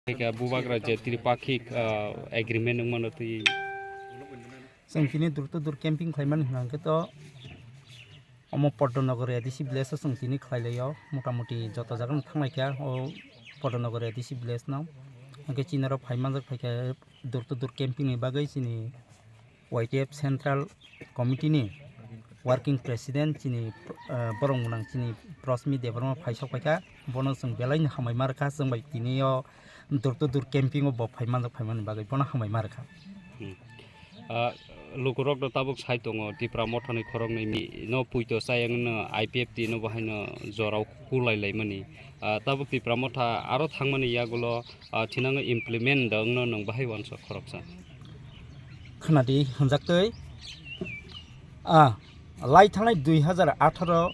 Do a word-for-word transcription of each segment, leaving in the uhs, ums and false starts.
Khe bubagra je tripakhik, ah, agreement wngmano twi. Chwng tini dur to dur camping khlaimani hwnkha khe to omo Poddo Nogor A D C village o chwng tini khlai laio, mota moti joto jaga no thanglai kha o Poddo Nogor A D C village no. Hwnkhe chini oro phai manjak phaikha dur to dur camping ni bagwi chini Y T F Central Committee ni Working President chini, ah, borok mwnang chini Prosmi Debbarma phai sok phaikha, bono chwng belai no hambai ma rwkha, chwng bai tini o dur to dur camping o bo phai manjak phaimani bagwi bono hambai ma rwkha. Hmm. Ah, lukurok no tabuk sai tongo, Tipra Motha ni khoroknwi mi no puito chayang no I P F T no bo haino jorao kulai laimani. Ah, tabuk Tipra Motha aro thangmani yagulo, ah, thinango implement da wngno nwng bahai uansuk khoroksa. Khwnadi hwnjaktwi, ah, lai thangnai dui hazar atharo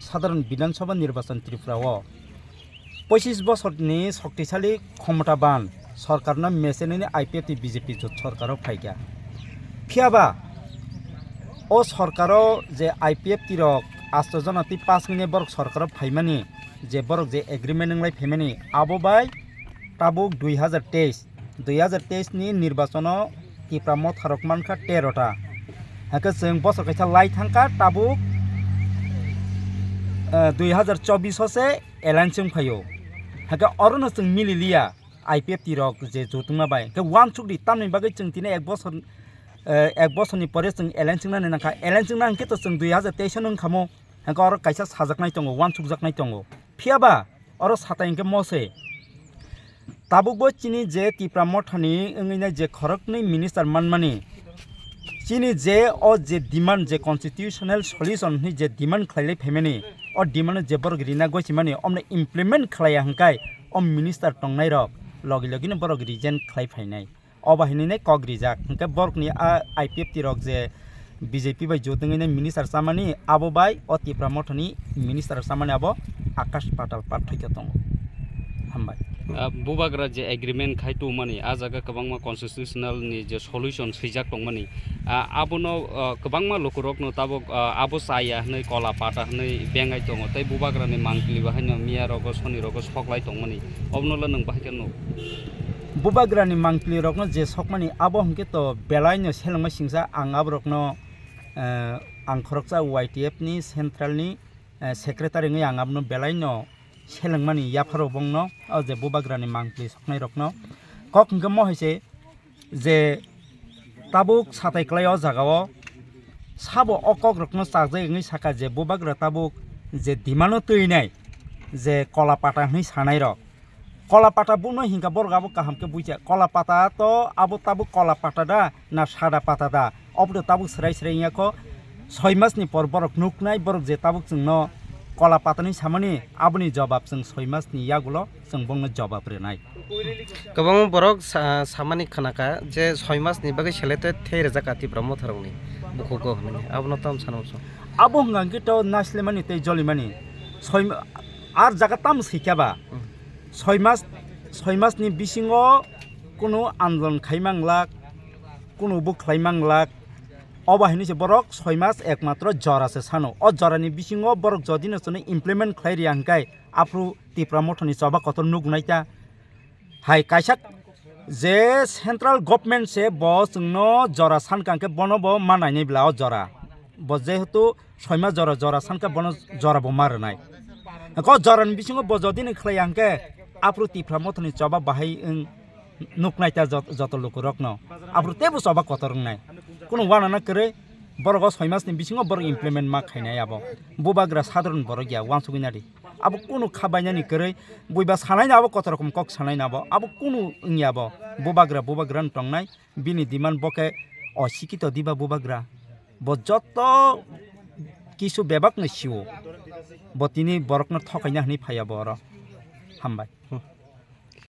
sadharon Bidhan Sabha nirbachan Tripura o pochis bosorni shoktisali khomotaban sorkarno mechenani I P F T B J P jot sorkaro phaikha. Phiyaba o sorkaro je I P F T rok asto jona tei pass wngwi borok sorkaro phaimani, je borok je agreement wnglai phaimani, abo bai tabuk dui hazar teis, dui hazar teis ni nirbachono Tipra Motha rok mankha tero ta. Hakhe chwng bosor kaisa lai thangkha tabuk, eh, dui hazar chobbish o se alliance wng phaio. Hakhe orono chwng mililiya I P F T rok je jotungma bai. Hakhe uansuk di tamni bagwi chwng tini ek bosor, eh, ek bosorni pore chwng alliance wngnani nangkha. Alliance wngna hwnkhe to chwng dui hazar teis o wngkhamo. Hakhe oro kaisa sajaknai tongo, uansukjaknai tongo. Phiyaba oro satai hwnkhe mose. Tabukbo chini je Tipra Mothani wngwi nai je khoroknwi minister manmani, chini je o je demand, je constitutional solution hwnwi je demand khlailai phaimani, o demand je borok rina gochimani, omno implement khlaiya hwnkhe o minister tongnairok logi logino borok resign khlai phainai. Obo hinwi nai kok rijak. Hwnkhe borokni a I P F T rok je B J P bai jotungwi nai minister chamani, abo bai o Tipra Mothani minister chamani abo akash patal parthaikyo tongo. Hambai. Ah, bubagra je agreement khai tongmani, a jaga kwbangma constitutional ni je solution swijak tongmani, ah, abono, ah, kwbangma lukurokno tabuk, ah, abo chaya hwnwi kola pata hwnwi bengai tongo, tei bubagrani mangpili bo haino miya rogo soni rogo soklai tongmani, obono le nwng bahai khe nuk? Bubagrani mangpili rokno je sokmani abo hwnkhe to belai no selengma singsa ang aborokno, eh, ang khoroksa Y T F ni central ni, eh, secretary wngwi ang abono belai no selengmani yapharo bongno o je bubagrani mangpili soknai rokno kok hwnkhe mo hai se je tabuk satai kwlai o jaga o sabo o kok rokno chajak wngwi saka je bubagra tabuk je demand o twi nai je kola pata hwnwi sanai rok. Kola pata buno hinkha borok abo kaham khe buija. Kola pata to abo tabuk kola pata da na sada pata da? Obo to tabuk srai srai wngya kho. Soi mas ni por borok nuknai, borok je tabuk chwngno kola pata ni samani, aboni jobab chwng soi mas ni yagulo chwng bongno jobab rwnai. Kwbangma borok sa-, samani khnakha je soi mas ni bagwi selected thei rwjak kha Tipra Motha rokni bukhugo hwnwi. Abono tamo sana muchung? Abo hwnka hwnkhe to naislemani tei jolimani. Soi ma-, ar jaga tamo swi kha ba? Hmm. Soi mas, soi mas ni bisingo kunu andolon khai manglak, kunu bo khlai manglak. Obo hinwi se borok soi mas ekmatro jora se sano. O jora ni bisingo borok jodi no chwngno implement khlai riya hwnkhe aphuru Tipra Motha ni choba kotor nugnai ta. Hai kaisa je central government se bo chwngno jora sankha hwnkhe bono bo ma nainai bla o jora. Bo jehetu soima jora jora sankha bono jora bo ma rwnai. Ko jora ni bisingo bo jodi ni khlaiya hwnkhe aphuru Tipra Mothani choba bahai wng nuknai ta jot-, joto lukurokno. Aphuru teibo choba kotor wngnai. Kunu uanana kwrwi borok o soi mas ni bisingo borok implement ma khainai abo. Bubagra sadharon borok ya uansugwi nadi. Abo kunu kha bainani kwrwi, buiba sanaino abo kotor rokom kok sanaino abo, abo kunu wngya abo, bubagra, bubagra wng tongnai, bini demand bo khe osikito diba bubagra, bo joto kisu bebakno sio, bo tini borokno thokaina hwnwi phaiya bo oro. Hambai.